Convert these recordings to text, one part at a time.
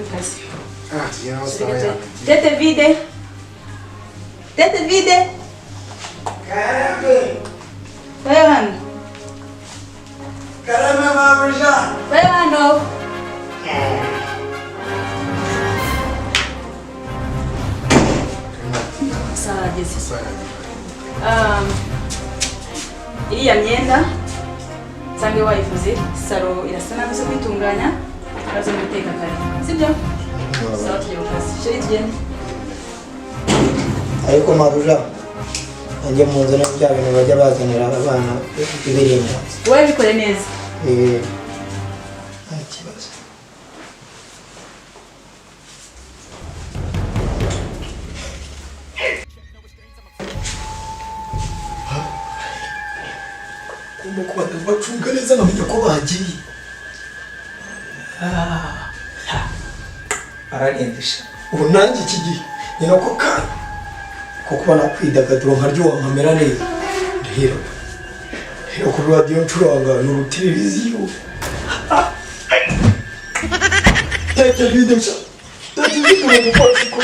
Mu kazi. Ah, tugenda amasaha yawe. Tete vide, tete vide. Karame. Wewe hano. Karame, mabuja. Wewe hano. Amasaha arageze. Iriya myenda nsange wayifuze, salo irasa nabi, zo kwitunganya uraza no guteka kare, sibyo? Sawa, tujya mu kazi. Chéri, tugende. Ariko mabuja, nanjye mu nzu na bya bintu bajya bazanira abana ibirindazi. Wowe bikore neza. Eh, nta kibazo. Ngomba kubanza bacunga neza nkamenya ko bagiye. Ararembesha ubu nanjye iki gihe ni nako kanya ko kuba nakwidagadura nkaryoha, nkamera neza. Ndahera ndahera kuri radiyo, ncuranga ni uruteleviziyo. Tete vide sha, tete vide mu mukozi ko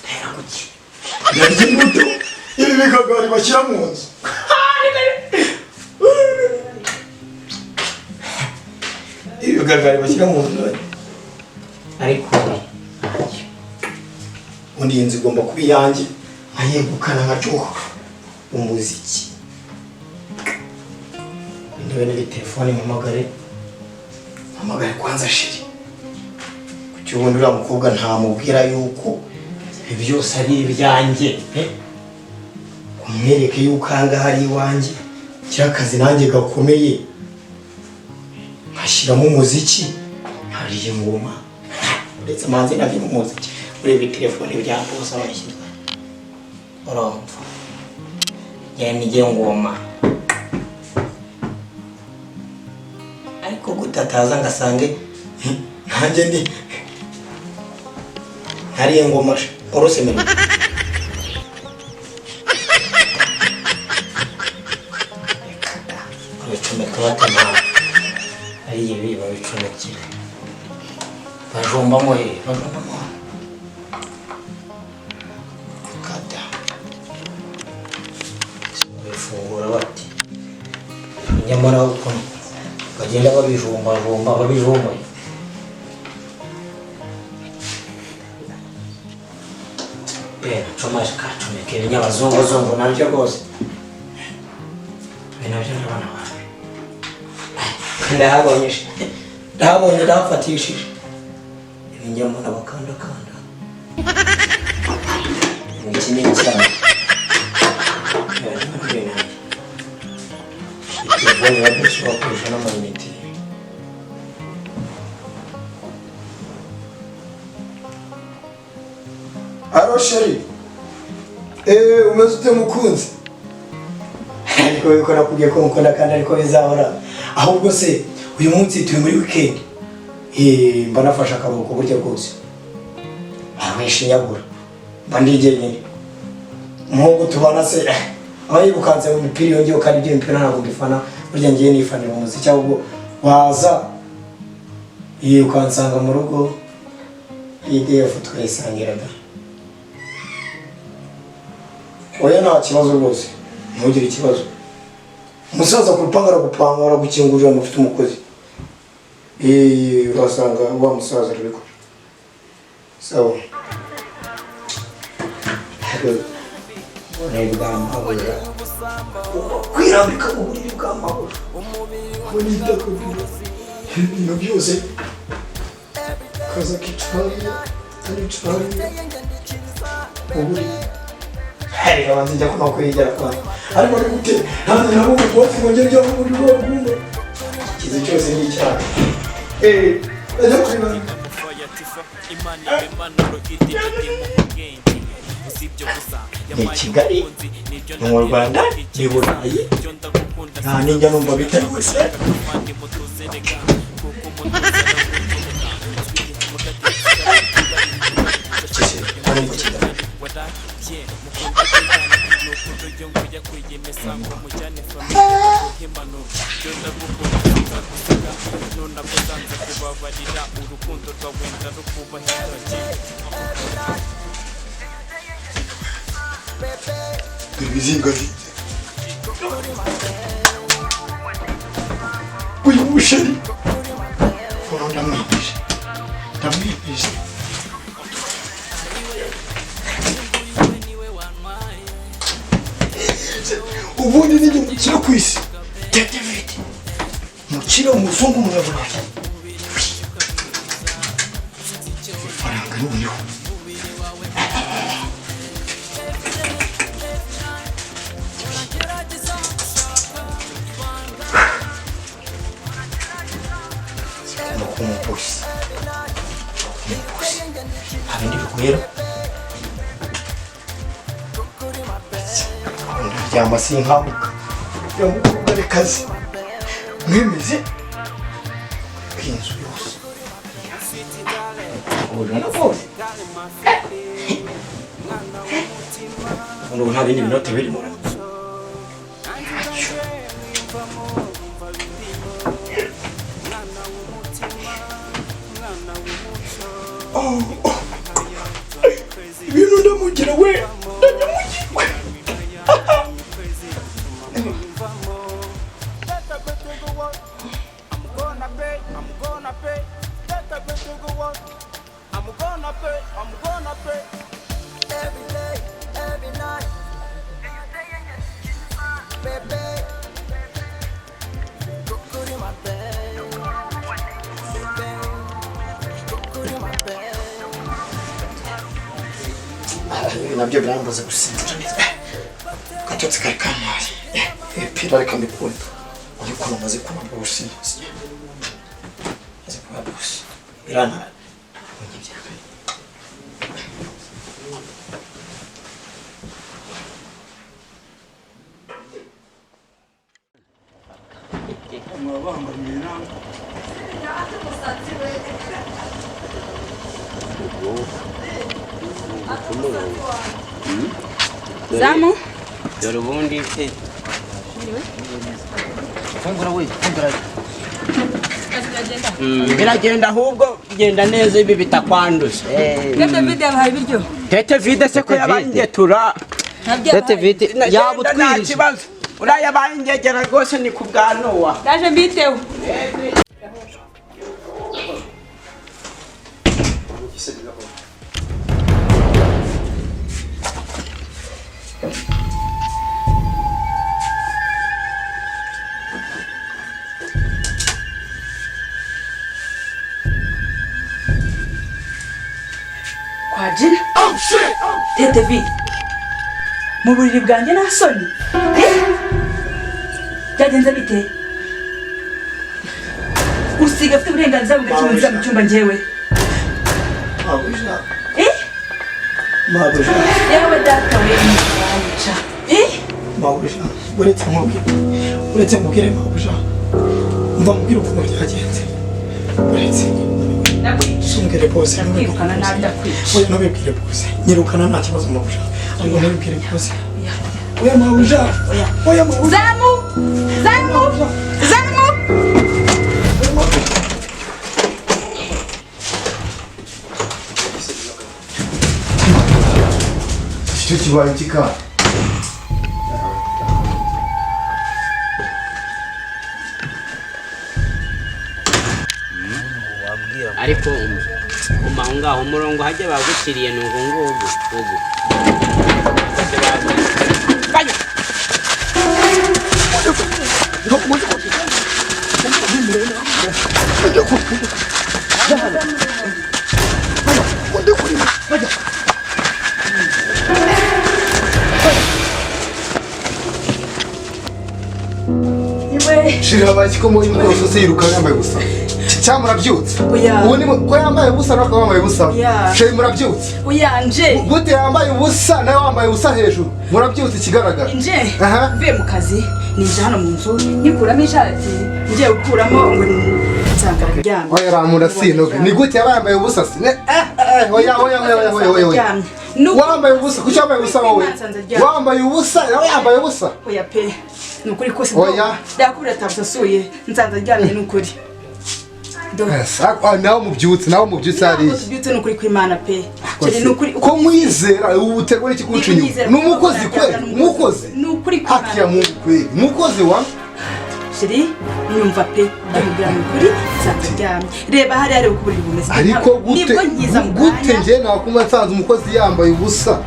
ndahera kuki ndarya imbuto, ibi bikagari bashyira mu nzu, ibi bikagari bashyira mu nzu. Ariko ntacyo. Ubundi iyi nzu igomba kuba iyanjye, nkayegukana, nkaryoha umuziki, Intebe n'ibitelefoni, mpamagare. Mpamagare kwanza chéri. Kuki ubundi uriya mukobwa ntamubwira yuko ibi byose ari ibyanjye, eh? Kumwereke yuko aha ngaha ari iwanjye, kiriya akazi nanjye gakomeye, nkashyiramo umuziki, nkariya ingoma, uretse manze nabyo mu muziki. Ureba telefone bya bose abashyirwa, urumva njye nijye ngoma, ariko gutataza ngasange nanjye ndi ntariye ngoma urusemero. Babicomeka batanaba ari ibi, babicomekera bajombamo he, bajombamo kada, babifungura bati nyamara ukuntu bagenda babijombajomba, babijomba. Nacoma kacomeka ibinyabazunguzungu nabyo rwose, ibi nabyo ndabona wapi, ndahabonye ndahabonye, ndahafatishije. Ibi njya mbona bakandakanda ngo iki ni icyaha. Telefone ya bose bakoresha n'amayinite. Allô chéri. Eh, umeze ute mukunzi? Ariko yuko nakubwiye ko mukunda kandi ariko bizahora. Ahubwo se uyu munsi turi muri weekend. Eh, mba nafashe akaruhuko burya bwose. Awishinyagura. Mba ndi jyenyine. Umuhungu tubana se aba yirukanse mu mipira yongeyeho, kandi ibyo mipira ntabwo mbifana. Burya ngiye nifanira umuziki, ahubwo waza ukansanga mu rugo, EDF tukayisangiraga. Oya, nta kibazo rwose, ntugire ikibazo. Umusaza ku rupanga aragupanga, aragukingurira, mufite umukozi. Eh, urasanga wa musaza arabikora. Sawa. Uburiri bwa mabuja, kwirambika mu buriri bwa mabuja. Ngo nidagadura ibintu byose, kaza akicara hariya, aricara hariya mu buriri. Hari abanza njya kuno kwigera kwanjye. Ariko ni gute ntabwo nabo umugozi ngo ngere njya mu buriri bw'umwe, ikizu cyose ni icyaha. Eh, ajya kureba. Ni Kigali, ni mu Rwanda, ni i Burayi, nta ninjya numva bitari wese. Kise, hano mu Kigali. Ibizinga uyu musheri uno ndamwiyemeje ndamwiyemeje. Ubundi ni umukire ku isi David, umukire umuzungu umunyaburayi, ifaranga noneho umupolisi umupolisi nta bindi bigwera ndaryama sinkanguka yamukobwa rekazi mwemeze inzu yose urabona rwose ubu nta bindi binota birimo. Ibintu ndamugira we ndamugira. Nabyo birambuza gusinzira neza. Gatotsi kari kamaye ipira reka mbikure ariko namaze kuba bosi, maze kuba bosi birana. Zamu dore ubundi fungura we fungura biragenda ahubwo genda neza ibi bitakwanduza. Tete Vide yabahaye ibiryo. Tete Vide se ko yabaye ingetura. Tete Vide yabutwirije ikibazo uriya yabaye ingegera rwose ni ku bwa Nowa. Ndaje mbiteho. Kwa Jina? Tete Vide mu buriri bwanjye nta soni byagenze bite? Usiga afite uburenganzira bugacunza mu cyumba njyewe. Mabuja. Mabuja. Yewe data we mwanyica. Mabuja, uretse nkubwire. Uretse nkubwire mabuja. Mva mubwire ukuntu byagenze. Uretse. Ndakwica. Bose. Ndakwirukana nabi ndakwica. Oya ntubibwire bose. Nyirukana nta kibazo mabuja. Ariko ntubibwire bose. Oya mabuja. Oya mabuja. Zamu! Zamu! Zamu! Icyo kibaye kika ariko uma ngaho umurongo hajya bagushyiriye ni ubu ngubu ubu Shira abakiko muri mwose se yiruka yambaye ubusa. Cyangwa murabyutse? Ubu ni ko yambaye ubusa nawe wambaye ubusa. Shira murabyutse? Uyanje. Gute yambaye ubusa nawe wambaye ubusa hejuru? Murabyutse ikigaragara. Nje. Mvuye mu kazi nije hano mu nzu nyikuramo ishati ngiye gukuramo ngo nsanga aryamye. Oya ramura sinoga. Ni gute yambaye ubusa se? Oya oya oya oya oya oya. Wambaye ubusa, kuki wambaye ubusa wowe? Wambaye ubusa, nawe yambaye ubusa. Oya pe, ni ukuri kose. Oya. Ndakubwira atabusuye, nsanze aryamye ni ukuri. Nawe mubyutse, nawe mubyutse hariya. Tubyutse ni ukuri kw'Imana pe. Chéri ni ukuri. Ko mwizera ubu uterwa n'iki kunca inyuma? Ni umukozi kweli, umukozi. Ni ukuri kw'Imana. Hakiya Mungu kweli, umukozi wa Chéri nyumva pe, ndamubwira ni ukuri nsanze aryamye. Reba hariya areba uko uburiri bumeze. Ariko gute gute njye nakumva nsanze umukozi yambaye ubusa?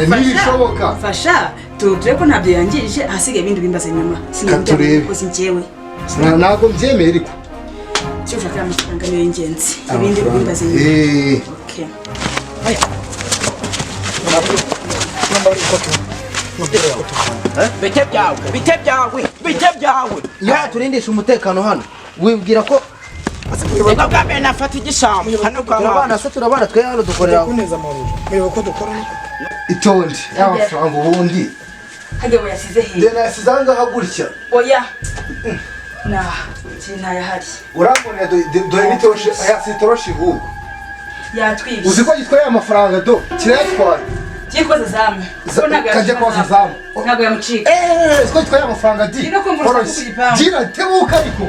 Ntibishoboka. Fasha turebe ko ntabyo yangije, ahasigaye ibindi bimbaze nyuma. Katurebe. Umukozi njyewe. Ntabwo mbyemeye ariko. Icyo ushaka amafaranga niyo y'ingenzi, ibindi bimbaze nyuma. Okay. Bite byawe, bite byawe, bite byawe. Iyo turindisha umutekano hano wibwira ko Ego bwa nafata igisambo hano kwa turabana se, turabana twe hano dukorera kuneza amaruru. Mureba ko dukora itonde y'amafaranga ubundi. Hage wayasize he? Ndena yasize ahangaha gutya. Oya. Na, ntayahari. Urambonera dore nitoshe, yasitoroshi ahubwo. Yatwibye. Uzi ko gitwaye amafaranga do, kirayatwaye. Kiye koza zamu. Kajya koza zamu. Ntabwo yamucika. Uzi ko gitwaye amafaranga di. Gira tebuka ariko.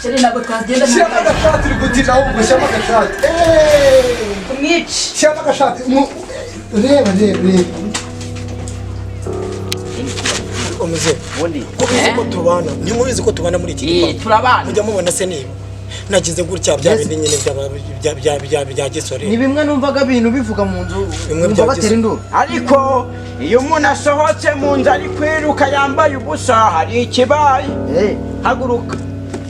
Chéri ntabwo twagenda. Shyiramo agashati uri gutira ahubwo, shyiramo agashati. Kumwica. Shyiramo agashati. Reba reba reba. Omuze. Mubizi ko tubana, ntimubizi ko tubana muri iki gipangu. Turabana. Mujya mubona se niba nagize gutya bya bindi nyine bya gisore. Ni bimwe numvaga bintu bivuga mu nzu numva batera induru. Ariko iyo umuntu asohotse mu nzu ari kwiruka yambaye ubusa hari ikibaye. Haguruka.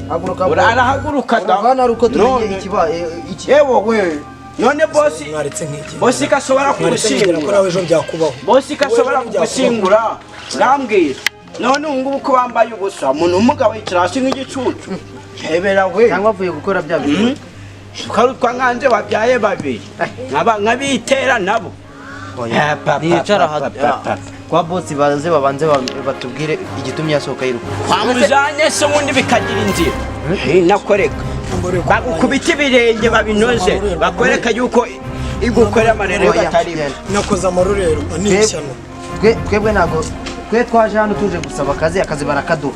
Haguruka. Urahaguruka da. Urabana ari uko tumenye ikibaye iki. Yewe we. None bosi bosi kashobora kugushingura. Ko nawe ejo byakubaho. Bosi kashobora kugushingura. Urambwira. None ubu ngubu ko wambaye ubusa umuntu w'umugabo yicara hasi nk'igicucu. Hebera we. Cyangwa avuye gukora bya bintu. Ukarutwa nkanje wabyaye babiri. Nkabitera nabo. Nicara kwa bosi baze babanze batubwire igitumye yasohoka yiruka. Kwamujanye se ubundi bikagira inzira. Nakoreka. Bagukubita ibirenge babinoze bakwereka yuko igukorera amarere batari. Nakoze amarurero ni ishyano. Twebwe ntago twe twaje hano tuje gusaba akazi, akazi barakaduha.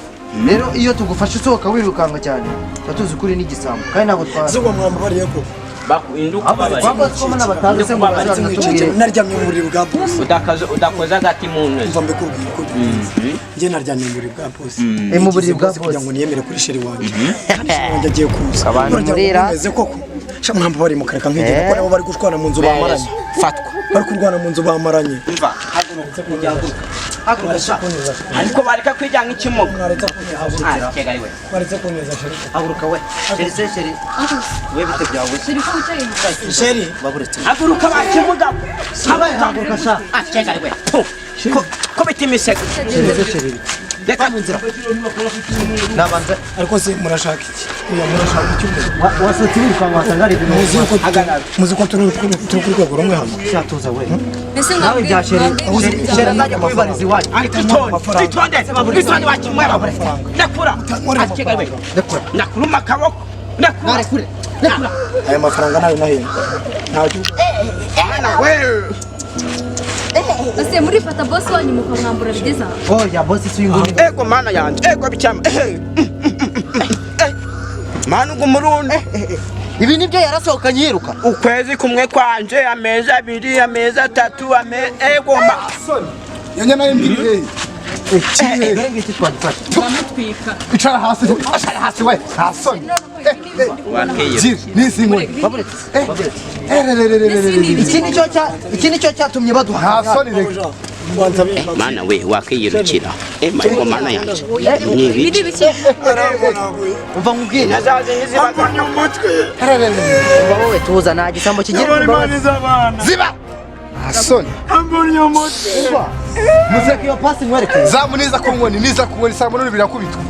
Rero iyo tugufashe usohoka wirukanka cyane tuba tuzi kuri n'igisambo kandi ntabwo twa zuba mwambariye ko naryamye mu buriri bwa bosi. Udakoze agati mu ntoki. Umva mbikubwira uko bigenze. Njye naryamye mu buriri bwa bosi. Mu buriri bwa bosi kugira ngo niyemere kuri sheri wanjye. Kandi sheri wanjye agiye kuza. Murira koko. Sha mwambariye mukareka nkigenda ko nabo bari gushwana mu nzu bamaranye. Fatwa. Bari kurwana mu nzu bamaranye. Umva haguruka. Ariko bareka kwijya nk'ikimuga. Baretse kuneza sheri. Haguruka we. Sheri se sheri. We bite byawe. Sheri ko wicaye. Sheri. Baburetse. Haguruka bakimuga. Haguruka sha. Akega we. Ko bita imisego. Sheri se sheri. Reka mu nzira. Nabanza ariko se murashaka iki? Oya murashaka iki? Wasotse wirukanka wasanga ari ibintu. Muzi ko turi kuri rwego rumwe hano. Shatuza we. Nawe bya sheri. Sheri azajya kubibariza iwanyu. Itonde, itonde wakimwera. Ndakura. Akega we. Ndakura. Ndakuruma akaboko. Ndakura. Narekure. Ndakura. Aya mafaranga nayo nahembwa. Ntacyo. We. Ese murifata boss wanyu mukamwambura bigeza. Oya boss si uyu nguyu. Ego mana yanjye, ego bicyama. Mana ugumurundi. Ibi nibyo yarasohokanye yiruka. Ukwezi kumwe kwanje, amezi abiri, amezi atatu, ego ma. Yanya nayo mbiri. Dore ngiki twagifashe. Turamutwika. Icara hasi, icara hasi we. Nta soni. Nisi inkoni. Baburetse. Baburetse. Iki nicyo cyatumye baduha. Nta soni reka. Mana we wakiyirukira. Ego mana yanjye. Ni ibiki? Umva nkubwire. Umva wowe tuza nta gisambo kigira imbabazi. Ziba. Nta soni. Umva. Muzeke iyo pasi nkwereke. Zamu niza ku nkoni, niza ku nkoni saa munani birakubitwa.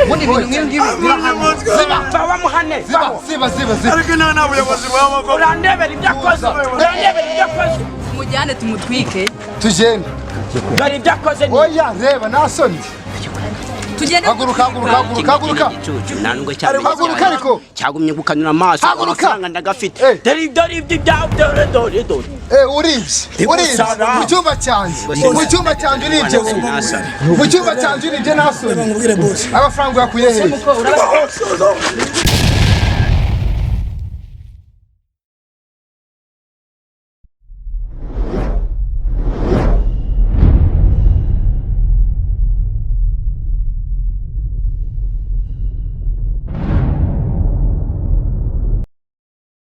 Ubundi ibintu nk'ibi ngibi birahanwa. Ziba. Bamuhane. Ziba, ziba, ziba, ziba. Ariko nta n'ubuyobozi bw'amaguru. Urandebera ibyo akoze. Urandebera ibyo akoze. Tumujyane tumutwike. Tugende. Dore ibyo akoze ni. Oya reba nta soni. Tugende. Haguruka, haguruka, haguruka, haguruka. Igicucu nta nubwo cyamenye. Haguruka ariko. Cyagumye gukanura amaso. Haguruka. Amafaranga ndagafite. Eh. Dore dore ibyo ibyawe, dore dore dore. Uribye, uribye Gusara. mu cyumba cyanjye, mu cyumba cyanjye uribye wowe. Mu cyumba cyanjye uribye nta soni. Nkubwire boss. Amafaranga uyakuye hehe? Muko urabona.